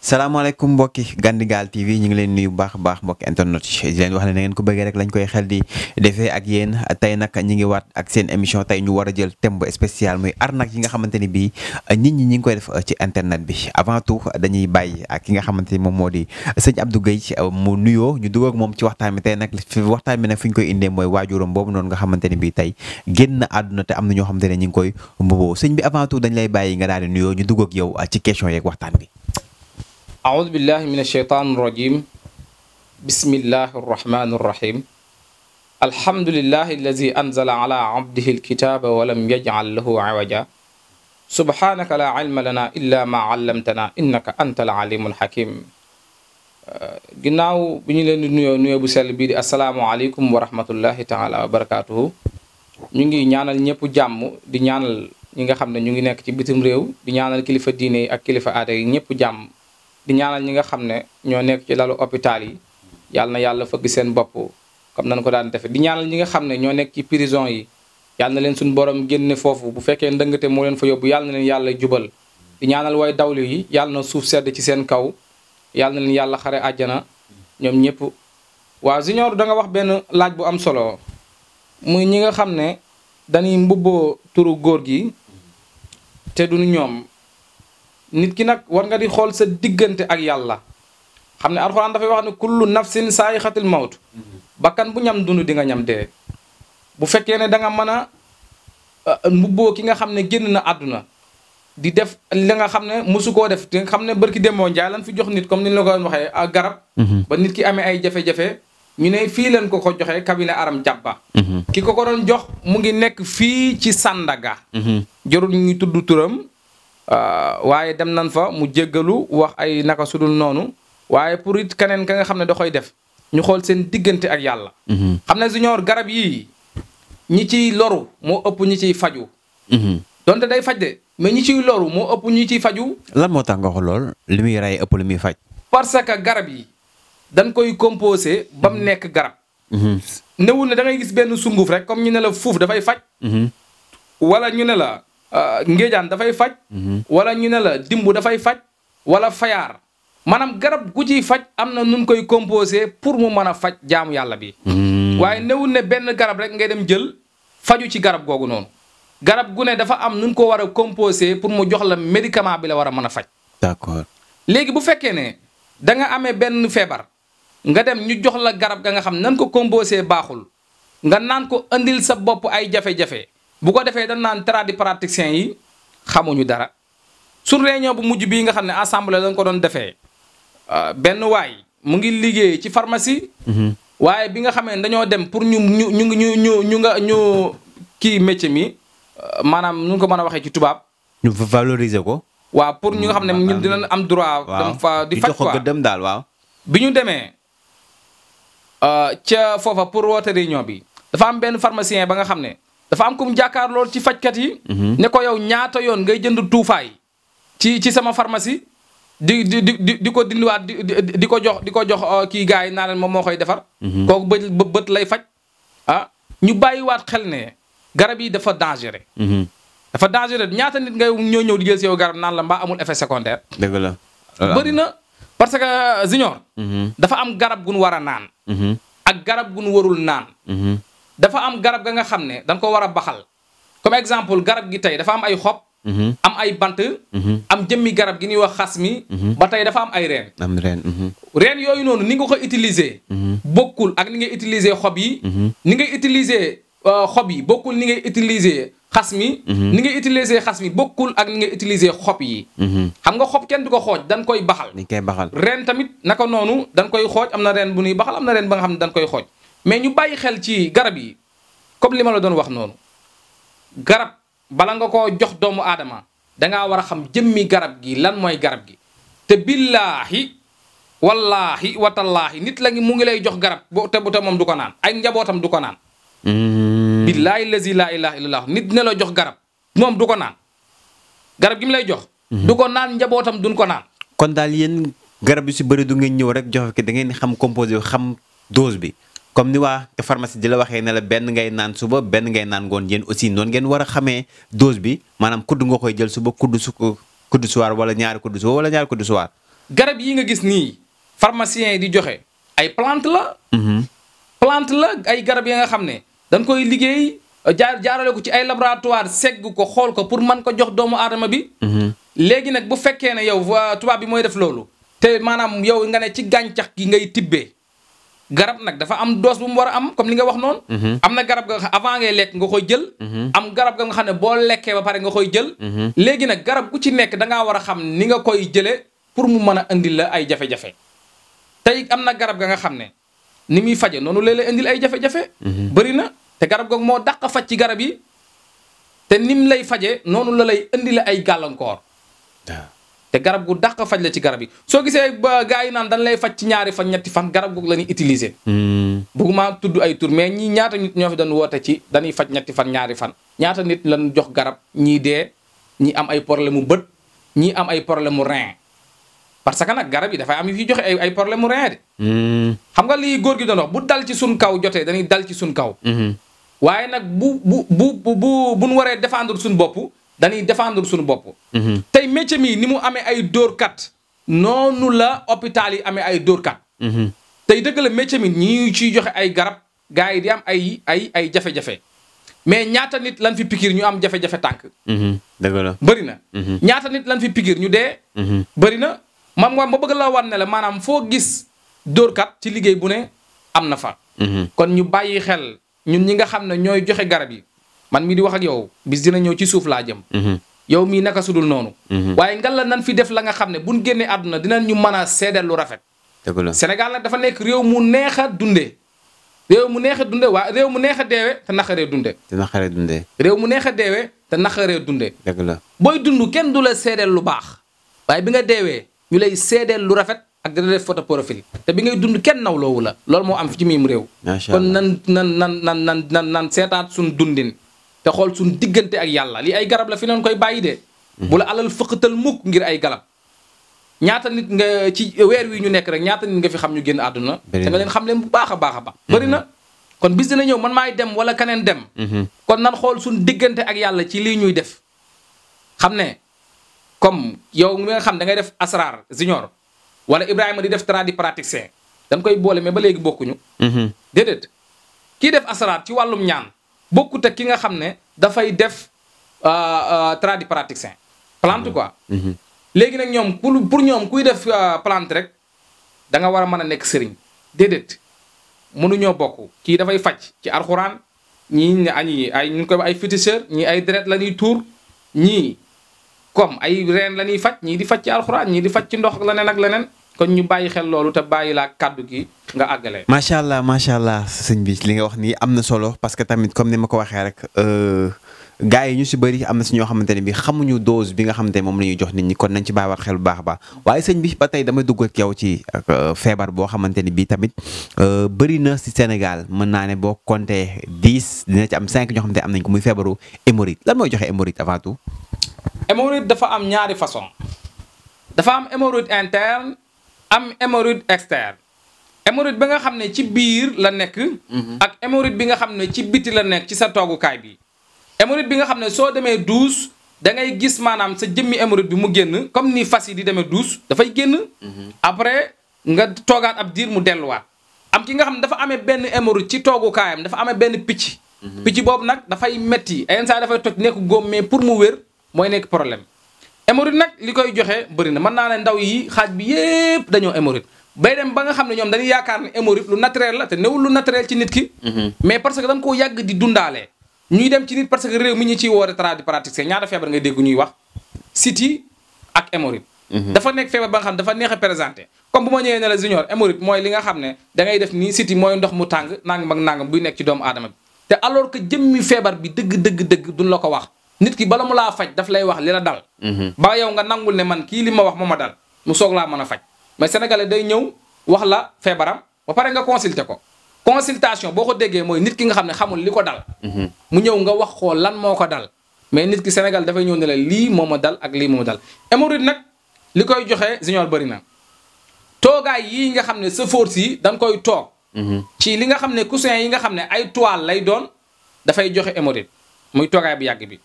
salaamaaleykum mbokki Gandigaal TV ñu ngi leen nuyu bu baax a baax mbokki internet yi di leen wax ne na ngeen ko bëggee rek lañ koy xel di defee ak yéen tey nag ñi ngi waat ak seen émission tey ñu war a jël thème bu spécial muy arnaque yi nga xamante ni bii nit ñi ngi koy def ci internet bi avant tout dañuy bàyyi ak ki nga xamante ni moom moo di sëñ Abdou Guèye mu nuyoo ñu dugg ak moom ci waxtaan bi tey nag waxtaan bi nag fi ñu koy indee mooy waajuram boobu noonu nga xamante ni bii tey génn na àdduna te am na ñoo xamante ne ñu ngi koy mbuboo sëñ bi avant tout dañ lay bàyyi nga daal di nuyoo ñu dugg ak yow ci question yeeg waxtaan bi. أعوذ بالله من الشيطان الرجيم بسم الله الرحمن الرحيم الحمد لله الذي أنزل على عبده الكتاب ولم يجعل له عوجا سبحانك لا علم لنا إلا ما علمتنا إنك أنت العليم الحكيم ginnaaw bi ñu leen di nuyoo bu sell bii di asalaamaaleykum wa rahmatullahi taala wa barakaatuhu ñu ngi ñaanal ñëpp jàmm di ñaanal ñi nga xam ne ñu ngi nekk ci bitim réew di ñaanal kilifa diine yi ak kilifa aada yi ñëpp jàmm di ñaanal ñi nga xam ne ñoo nekk ci lalu hôpital yi yàlla na yàlla fëgg seen bopp comme nañ ko daan defe di ñaanal ñi nga xam ne ñoo nekk ci prison yi yàlla na leen suñu borom génne foofu bu fekkee ndëngate moo leen fa yóbbu yàlla na leen yàlla jubal di ñaanal way dawlu yi yàlla na suuf sedd ci seen kaw yàlla na leen yàlla xare àjjana ñoom ñëpp. waaw Junior da nga wax benn laaj bu am solo muy ñi nga xam ne dañuy mbubboo turu góor gi te duñu ñoom nit ki nag war nga di xool sa diggante ak yàlla xam ne alxuraan dafay wax ne kullu nafsin saayixatil mawt bakkan bu ñam dund di nga ñam dee bu fekkee ne da nga mën a mbubboo ki nga xam ne génn na àdduna di def li nga xam ne mosu koo def te nga xam ne bërki demoo njaay lan fi jox nit comme ni la ko waxee ak garab ba nit ki amee ay jafe-jafe ñu ne fii leen ko joxee cabinet aram jàppa ki ko doon jox mu ngi nekk fii ci Sandaga jarul ñu tudd turam waaye dem nañ fa mu jéggalu wax ay naka sudul noonu waaye pour it keneen ka nga xam ne da koy def ñu xool seen diggante ak yàlla xam ne Junior garab yii ñi ciy loru moo ëpp ñi ciy faju donte day faj de mais ñi ciy loru moo ëpp ñi ciy faju lan moo tax nga wax lool li muy rey ëpp li muy faj parce que garab yi dañ koy composé ba mu nekk garab newul ne da ngay gis benn sunguf rek comme ñu ne la fuuf dafay faj wala ñu ne la ngéejaan dafay faj wala ñu ne la dimbu dafay faj wala fayaar maanaam garab gu ciy faj am na nun koy composé pour mu mën a faj jaamu yàlla bi waaye newul ne benn garab rek ngay dem jël faju ci garab googu noonu garab gu ne dafa am nun ko war a composé pour mu jox la médicament bi la war a mën a faj d'accord léegi bu fekkee ne da nga amee benn feebar nga dem ñu jox la garab ga nga xam nan ko composé baaxul nga naan ko andil sa bopp ay jafe-jafe bu ko defee dañ naan tradipraticiens yi xamuñu dara su réunion bu mujj bii nga xam ne assemblée lañ ko doon defee benn waay mu ngi liggéey ci pharmacie. waaye bi nga xamee dañoo dem pour ñu kii métier mi maanaam nu ko mën a waxee ci tubaab. ñu valoriser ko. waaw pour ñu nga xam ne ñun dinañ am droit. dem fa di faj quoi gëddëm daal waaw. bi ñu demee ca foofa pour woote réunion bi dafa am benn pharmacien ba nga xam ne. dafa am kum jàkkaar lool ci fajkat yi. ne ko yow ñaata yoon ngay jënd tuufaay. ci sama pharmacie. di ko dindiwaat di ko jox kii gars yi naa leen moom moo koy defar. kooku bët lay faj. ñu bàyyiwaat xel ne garab yi dafa dangereux. dafa dangereux ñaata nit ngay ñëw di jël si yow garab naan la mbaa amul effet secondaire. dëgg la. bëri na parce que Junior. dafa am garab gun war a naan. ak garab gun warul naan. dafa am garab ga nga xam ne dañ ko war a baxal comme exemple garab gi tey dafa am ay xob. am ay bant. am jëmmi garab gi ñuy wax xas mi. ba tey dafa am ay reen. am reen. reen yooyu noonu ni nga ko utiliser. bokkul ak ni ngay utiliser xob yi. ni ngay utiliser xob yi bokkul ni ngay utiliser xas mi. ni ngay utiliser xas mi bokkul ak ni ngay utiliser xob yi. xam nga xob kenn du ko xooj dañ koy baxal. dañ koy baxal reen tamit naka noonu dañ koy xooj am na reen bu ñuy baxal am na reen ba nga xam ne dañ koy xooj. mais ñu bàyyi xel ci garab yi comme li ma la doon wax noonu garab bala nga koo jox doomu aadama dangaa war a xam jëmmi garab gi lan mooy garab gi te billaahi wallaahi watallaahi nit la mu ngi lay jox garab te moom du ko naan ay njabootam du ko naan billaahi lazi laa ilaaha illallah nit ne la jox garab moom du ko naan garab gi mu lay jox du ko naan njabootam duñ ko naan kon daal yéen garab yu si bëri du ngeen ñëw rek joxe ko da ngeen xam composé xam dose bi comme ni waa pharmacie di la waxee ne la benn ngay naan suba benn ngay naan ngoon yéen aussi noonu ngeen war a xamee dose bi maanaam kudd nga koy jël suba kudd soir wala ñaari kudd suba wala ñaari kudd soir garab yi nga gis nii pharmaciens yi di joxe ay plante la. plante la ay garab yi nga xam ne dañ koy liggéey jaarale ko ci ay laboratoire segg ko xool ko pour mën ko jox doomu aadama bi. léegi nag bu fekkee ne yow tubaab bi mooy def loolu. te maanaam yow nga ne ci gàncax gi ngay tibbee. garab nag dafa am dose bu mu war a am comme li nga wax noonu. am na garab ga avant ngay lekk nga koy jël. am garab ga nga xam ne boo lekkee ba pare nga koy jël. léegi nag garab gu ci nekk da ngaa war a xam ni nga koy jëlee pour mu mën a indil la ay jafe-jafe. tey am na garab ga nga xam ne ni muy faje noonu léeg-léeg indil ay jafe-jafe. bëri na te garab googu moo dàq faj ci garab yi te nim lay faje noonu la lay indile ay gàllankoor. te garab gu dàq faj la ci garab yi soo gisee ba gars yi naan dañ lay faj ci ñaari fan ñetti fan garab googu la ñuy utiliser. bëgguma tudd ay tur mais ñii ñaata nit ñoo fi doon woote ci dañuy faj ñetti fan ñaari fan. ñaata nit lañ jox garab ñii dee ñii am ay problème mu bët ñii am ay problème mu rein parce que nag garab yi dafay am yu fi joxe ay problème mu rein de. xam nga lii góor gi doon wax bu dal ci suñ kaw jotee dañuy dal ci suñ kaw. waaye nag bu nu waree défendre suñu bopp. dañuy défendre suñu bopp. tey métier mi ni mu amee ay dóorkat noonu la hôpital yi amee ay dóorkat. tey dëgg la métier mi ñi ciy joxe ay garab gars yi di am ay jafe-jafe mais ñaata nit lan fi pikiir ñu am jafe-jafe tànk. dëgg la bëri na. ñaata nit lan fi pikiir ñu dee. bëri na ma bëgg la wan ne la maanaam foo gis dóorkat ci liggéey bu ne am na fa. kon ñu bàyyi xel ñun ñi nga xam ne ñooy joxe garab yi. man mii di wax ak yow bis dina ñëw ci suuf laa jëm. yow mii naka sudul noonu. waaye ngal la nan fi def la nga xam ne buñ génnee àdduna dinañ ñu mën a seedeel lu rafet. dëgg la Sénégal nag dafa nekk réew mu neex a dundee. réew mu neex a dundee waaye réew mu neex a deewee te naqaree dundee. réew mu neex a deewee te naqaree dundee. dëgg la booy dund kenn du la seedeel lu baax. waaye bi nga deewee ñu lay seedeel lu rafet ak dina def photo profil te bi ngay dund kenn nawloowu la loolu moo am fi ci miim réew. kon nan seetaat suñ dundin. te xool suñu diggante ak yàlla lii ay garab la fi noonu koy bàyyi de. bu la alal fëqatal mukk ngir ay garab. ñaata nit nga ci weer wi ñu nekk rek ñaata nit nga fi xam ñu génn àdduna. te nga leen xam leen bu baax a baax a baax. bëri na kon bis dina ñëw man maay dem wala keneen dem. kon nan xool suñu diggante ak yàlla ci lii ñuy def. xam ne comme yow mi nga xam da ngay def asrar junior wala Ibrahima di def tradipraticien dañ koy boole mais ba léegi bokkuñu. déedéet kii def asrar ci wàllum ñaan. bokkut ak ki nga xam ne dafay def tradipraticien plante quoi. léegi nag ñoom pour ñoom kuy def plante rek da nga war a mën a nekk sëriñ déedéet mënuñoo bokk kii dafay faj ci alxuraan ñii ay ñu koy ay féticheur ñii ay deret la ñuy tuur ñii comme ay reen la ñuy faj ñii di faj ci alxuraan ñii di faj ci ndox ak leneen ak leneen. kon ñu bàyyi xel loolu te bàyyi laa kàddu gi nga àggale. macha allah sëñ bi li nga wax nii am na solo parce que tamit comme ni ma ko waxee rek gars yi ñu si bëri am na si ñoo xamante ne bi xamuñu dose bi nga xamante ne moom la ñuy jox nit ñi kon nañ ci bàyyiwaat xel bu baax a baax waaye sëñ bi ba tey damay dugg ak yow ci feebar boo xamante ne bii tamit bëri na si Sénégal mën naa ne boo compté 10 dina ci am 5 ñoo xamante ne am nañ ko muy feebaru hémorroïde lan mooy joxe hémorroïde avant tout. hémorroïde dafa am ñaari façon dafa am hémorroïde interne. am hémorroïde externe hémorroïde bi nga xam ne ci biir la nekk. ak hémorroïde bi nga xam ne ci biti la nekk ci sa toogukaay bi. hémorroïde bi nga xam ne soo demee douche da ngay gis maanaam sa jëmmi hémorroïde bi mu génn comme ni fas yi di demee douche dafay génn. après nga toogaat ab diir mu delluwaat. am ki nga xam ne dafa amee benn hémorroïde ci toogukaayam dafa amee benn picc. picc boobu nag dafay metti yenn saa dafay toj nekk góom mais pour mu wér mooy nekk problème. hémorroïde nag li koy joxe bëri na mën naa ne ndaw yi xaaj bi yépp dañoo hémorroïde bay dem ba nga xam ne ñoom dañuy yaakaar ne hémorroïde lu naturel la te newul lu naturel ci nit ki. mais parce que dañ koo yàgg di dundaale. ñuy dem ci nit parce que réew mi ñu ciy woore tradipraticien ñaata feebar ngay dégg ñuy wax siti ak hémorroïde. dafa nekk feebar ba nga xam ne dafa neex a présenté comme bu ma ñëwee ne la junior hémorroïde mooy li nga xam ne da ngay def nii siti mooy ndox mu tàng nangam ak nangam buy nekk ci doomu aadama bi te alors que jëmmi feebar bi dëgg duñ la ko wax. nit ki bala mu laa faj daf lay wax li la dal. ba yow nga nangul ne man kii li ma wax moo ma dal mu soog laa mën a faj mais sénégalais day ñëw wax la feebaram ba pare nga consulter ko. consultation boo ko déggee mooy nit ki nga xam ne xamul li ko dal. mu ñëw nga wax ko lan moo ko dal mais nit ki Sénégal dafay ñëw ne la lii moo ma dal ak lii moo ma dal. hémorroïde nag li koy joxe junior bëri na toogaay yii nga xam ne sa force yi dañ koy toog. ci li nga xam ne coussin yi nga xam ne ay toile lay doon dafay joxe hémorroïde muy toogaay bu yàgg bi.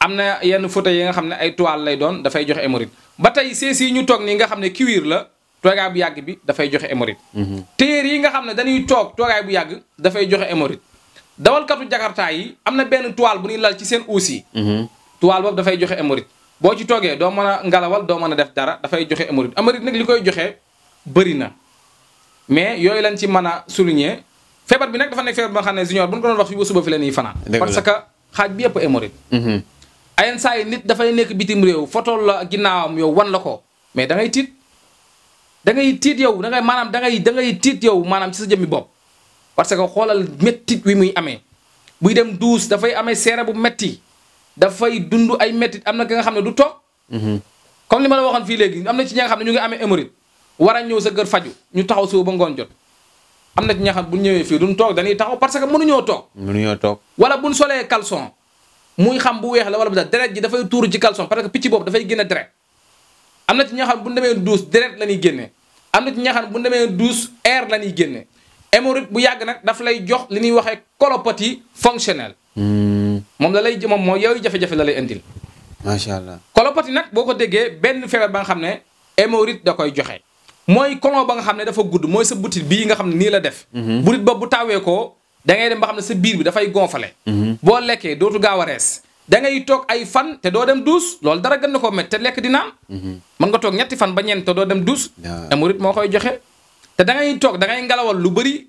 am na yenn fauteuil yi nga xam ne ay toile lay doon dafay joxe hémorroïde ba tey sees yi ñu toog nii nga xam ne cuir la toogaay bu yàgg bi dafay joxe hémorroïde téer yi nga xam ne dañuy toog toogaay bu yàgg dafay joxe hémorroïde dawalkatu jakarta yi am na benn toile bu ñuy lal ci seen uus yi toile boobu dafay joxe hémorroïde boo ci toogee doo mën a ngalawal doo mën a def dara dafay joxe hémorroïde hémorroïde nag li koy joxe bëri na mais yooyu lañ ci mën a souligner feebar bi nag dafa nekk feebar ba nga xam ne junior bu ñu ko doon wax fii ba suba fi la ñuy fanaan parce que xaaj bi yëpp hémorroïde ayen saa yi nit dafay nekk bitim réew photo la ginnaawam yow wan la ko mais da ngay tiit yow da ngay maanaam da ngay tiit yow maanaam ci sa jëmmi bopp parce que xoolal méttit wi muy amee buy dem douche dafay amee seere bu metti dafay dund ay méttit am na ki nga xam ne du toog comme li ma la waxoon fii léegi am na ci ñi nga xam ne ñu ngi amee hémorroïde war a ñëw sa kër faju ñu taxaw suba ba ngoon jot am na ci ñi nga xam ne bu ñëwee fii duñ toog dañuy taxaw parce que mënuñoo toog wala buñ solee caleçon muy xam bu weex la wala bu daal deret ji dafay tuuru ci caleçon parce que picc boobu dafay génne deret am na ci ñi nga xam ne bu ñu demee douche deret la ñuy génne am na ci ñi nga xam ne bu ñu demee douche air la ñuy génne hémorroïde bu yàgg nag daf lay jox li ñuy waxee colopathie fonctionnelle moom la lay moom mooy yooyu jafe-jafe la lay indil macha allah colopathie nag boo ko déggee benn feebar ba nga xam ne hémorroïde da koy joxe mooy colon ba nga xam ne dafa gudd mooy sa butit bii nga xam ne nii la def butit boobu bu tawee ko da ngay dem ba xam ne sa biir bi dafay gonfale boo lekkee dootu gaaw a rees da ngay toog ay fan te doo dem douche loolu dara gën na koo métti te lekk di naan mën nga toog ñetti fan ba ñeent te doo dem douche hémorroïde moo koy joxe te da ngay toog da ngay ngalawal lu bëri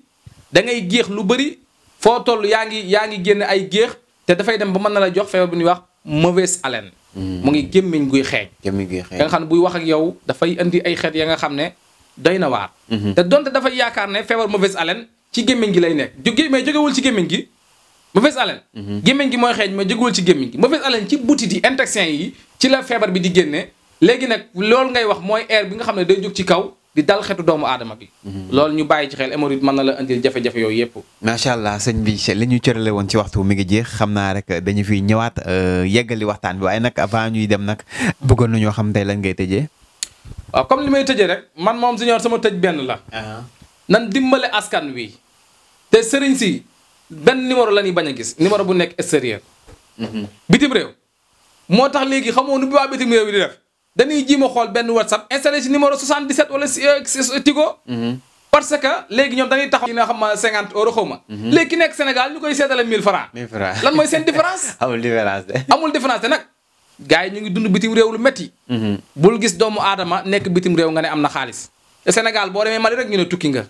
da ngay géex lu bëri foo toll yaa ngi génn ay géex te dafay dem ba mën na la jox feebar bu ñuy wax mauvaise haleine mu ngi gémmiñ guy xeeñ nga xam ne buy wax ak yow dafay indi ay xeet ya nga xam ne doy na waar te donte dafay yaakaar ne feebar mauvaise haleine ci gémmiñ gi lay nekk mais jógewul ci gémmiñ gi mauvaise haleine gémmiñ gi mooy xeeñ mais jógewul ci gémmiñ gi mauvaise haleine ci butit yi intestin yi ci la feebar bi di génne léegi nag loolu ngay wax mooy air bi nga xam ne day jóg ci kaw di dal xetu doomu aadama bi loolu ñu bàyyi ci xel hémorroïde mën na la indil jafe-jafe yooyu yëpp macha allah sëñ bi li ñu cërale woon ci waxtu mi ngi jeex xam naa rek dañu fiy ñëwaat yeggali waxtaan bi waaye nag avant ñuy dem nag bëggoon nañoo xam tey lan ngay tëjee waaw comme li may tëjee rek man moom junior sama tëj benn la nan dimbale askan wi te sëriñ si benn numéro la ñuy bañ a gis numéro bu nekk extérieur bitim réew moo tax léegi xamoo nu bi waa bitim réew yi di def dañuy jiima xool benn whatsapp installé ci numéro 77 wala Tigo parce que léegi ñoom dañuy taxaw na xam ma 50 euros xaw ma léegi ki nekk Sénégal ñu koy seetale 1000 francs lan mooy seen différence amul différence de nag gars yi ñu ngi dund bitim réew lu métti bul gis doomu aadama nekk bitim réew nga ne am na xaalis te Sénégal boo demee Mali rek ñu ne tukki nga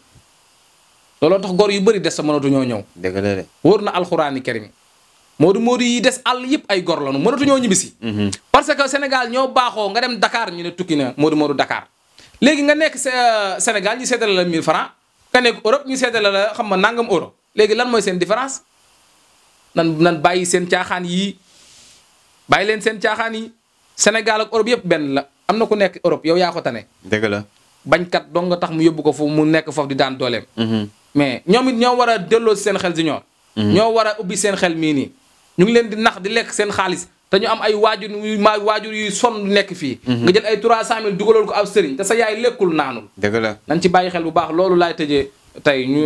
looloo tax góor yu bëri des sa mënatu ñoo ñëw dëgg la de wóor na alxuraani karim moodu yi des àll yëpp ay gor lanu mënatu ñoo ñibbisi parce que Sénégal ñoo baaxoo nga dem Dakar ñu ne tukki na moodu Dakar léegi nga nekk Sénégal ñu seetale la 1000 francs nga nekk Europe ñu seetale la xam ma nangam euro léegi lan mooy seen différence nan bàyyi seen caaxaan yii bàyyi leen seen caaxaan yi Sénégal ak Europe yëpp benn la am na ku nekk Europe yow yaa ko tane dëgg la bañkat dong nga tax mu yóbbu ko foofu mu nekk foofu di daan dooleem mais ñoom it ñoo war a delloo seen xel si ñoo war a ubbi seen xel mii nii ñu ngi leen di nax di lekk seen xaalis te ñu am ay waajur yu sonn nekk fii nga jël ay 300 000 dugalool ko ab sëriñ te sa yaay lekkul naanul dëgg la nañ ci bàyyi xel bu baax loolu laay tëjee tey ñu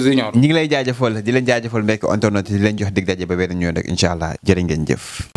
junior ñi ngi lay jaajëfal di leen jaajëfal mbekk internet di leen jox dig daje ba beneen ñëw rek incha allah jërë ngeen jëf